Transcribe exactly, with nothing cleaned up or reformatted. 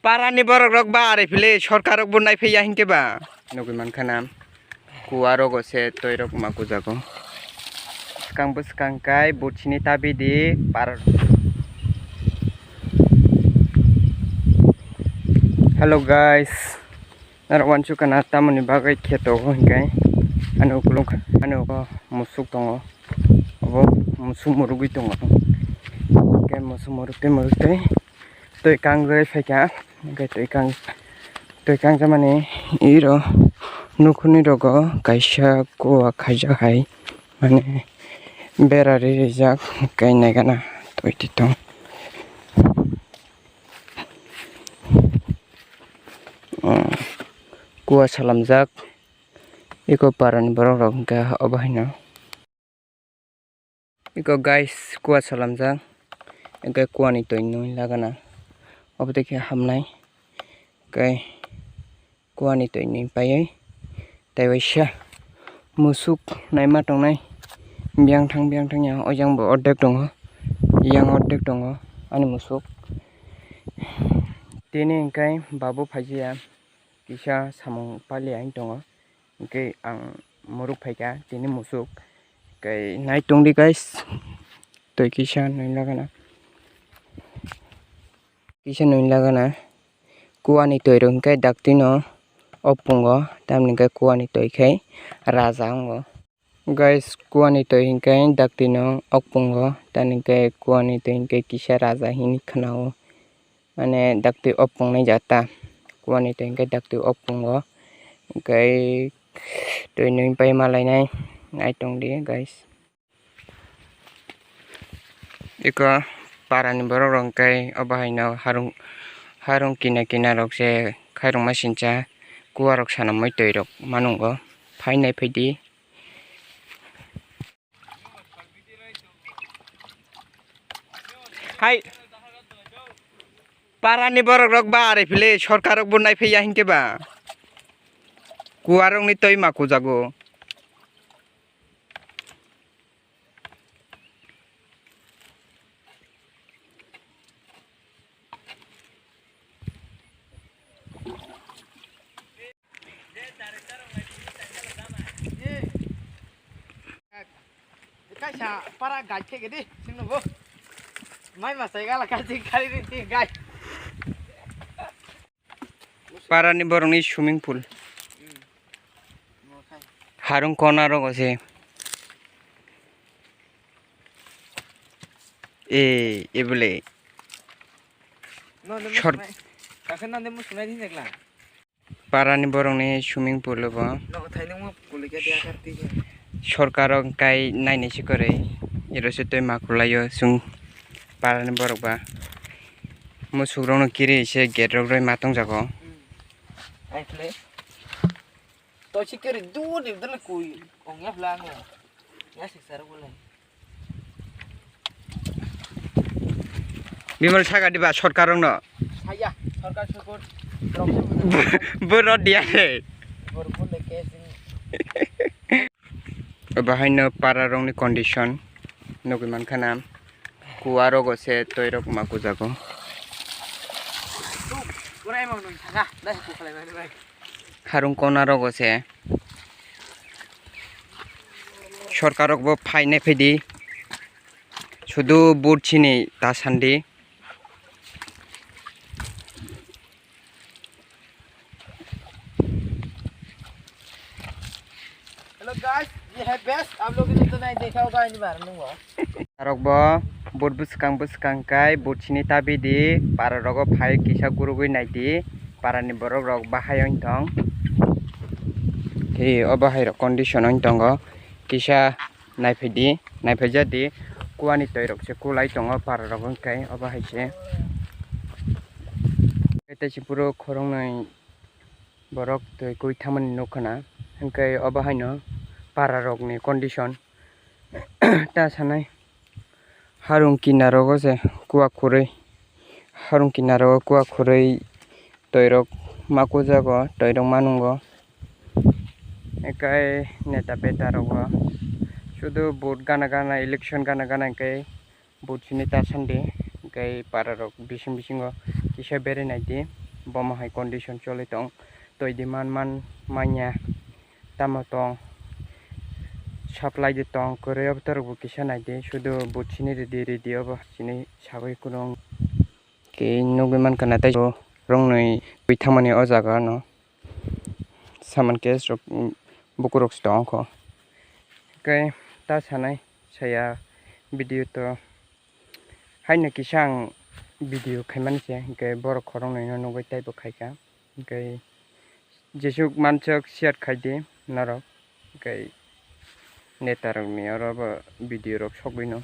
Parani borok rok ba ari phile, sorkar rok bo naiphai ya hinkhe ba. Nugwi mankha na, kuwa rogo se twi rok ma kujago. Swkang bwskang kai buchini tabi di par. Hello guys, norok wansuk kana tamoni bagwi kheto hinkhe, ano ukulung ano musuk tongo, obo musuk murugwi tongo, hinkhe musuk muruk tei muruk tei. Twi kangjagwi phaikha, hwnkhe twi kang-, twi kangjakmani iro nukhungni rogo kaisa kuwa khaijak hai, mane bera ri rijak, hwnkhe naigana twi twi tong. Kuwa salamjak, eko parani borok rok hwnkhe obo haino. Eko guys, kuwa salamjak, hwnkhe kuwani twi nwi lagana, obo tei khe hamnai, hwnkhe kuwani twi nwi paiwi tei waisa musuk naima tongnai, biyang thang biyang thang ya, o jang bo ordek tongo, yang ordek tongo ani musuk, tini hwnkhe babu phaijiya kisa samung paliya wng tongo. Hwnkhe ang muruk phaikha tini musuk. Hwnkhe nai tongdi guys, twi kisa nwi lagana. Kisa nwi lagana. Kuwani twi rok hwnkhe daktino o pungo, tamni hwnkhe kuwani twi khai raja wngo. Guys, kuwani twi hwnkhe daktino o pungo, tamni hwnkhe kuwani twi hwnkhe kisa raja hinwi khwnao. Mane daktwi o pungnai jata. Kuwani twi hwnkhe daktwi o pungo. Hwnkhe twi nwi pai malainai. Nai tongdi guys. Eko parani borok rok hwnkhe obo haino harung, harung kina kina rok se khairokma sincha kuwa rok sanamwi twi rok ma nungo. Phainai phaidi. Hai. Parani borok rok ba ari phile, sorkar rok bo naiphai ya hinkhe ba. Kuwa rokni twi ma kujago. Kaisa para guide khe di, singno bo. Mai masai gala kachi kari ri ti guide. Parani borokni swimming pool. Harung kona rogo se. E, ebole. No, no, Short- musunai. Kakhe no, no, musunai di nekla. Parani borokni swimming pool bo. Nogo thainwi mo kulikya dia kar twi. Sorkar rok kai nainai se kwrwi. Iro se twi ma khwlaio chwng parani borok ba. Musuk rokno kiri se gate rok rwi ma tongjago. Ai khle. To si kiri du di dal kui ong ya phlang la. Ya sik sar gule. Bimal saka diba sorkar rokno. Saya sorkar support. Boro dia he. Boro bole ke sing. Bahaino para rokni condition nugwi mankha na. Kuwa rogo se twi rok ma kujago. Purai mang nung thanga. Dai ku khalai bai bai. Harung kona rogo se sorkar rok bo phainai phaidi sudu vote sini ta sandi. Hello guys, ye hai best, aap log to nahi dekha hoga ini bar nungo. Rok bo but bwskang bwskang kai but sini tabi di para rogo phai kisa gurugwi nai di para ni borok rok bahai ong tong. Hi o bahai rok condition ong tongo kisa nai phai di nai phai ja di kuani toi rok se kulai tongo para rok ong kai o bahai se. Tei se puro khorong nai. Borok twi kwi thangmani nukha na, hwnkhe obo haino para rokni condition ta sanai. Harung kinaro se kuwa khurui, harung kinaro kuwa khurui toirok ma kujago, toirok ma nungo. Ekai neta beta rogo sudu vote gana gana, election gana gana hwnkhe. Buchini ta sandi, hwnkhe para rok bising bisingo kisa berwi nai di. Bomo hai condition choli tong, twi di man man manya, tamo tong, supply di tong, kwrwi obo torok bo kisa nai di, sudu butsini ridi ridi obo chini sagwi kunung. Ke nugwi mankha na tei rong nwi twi thangmani o jaga no saman case rok, mm, bukurok se tong kho. Hwnkhe ta sanai saya video to haino kisa ang video khaimani se, hwnkhe borok khoroknwi no nugwi teibo khaikha. Hwnkhe jesuk mansuk share khai di norok, hwnkhe neta rokni oro bo video rok sogwi no.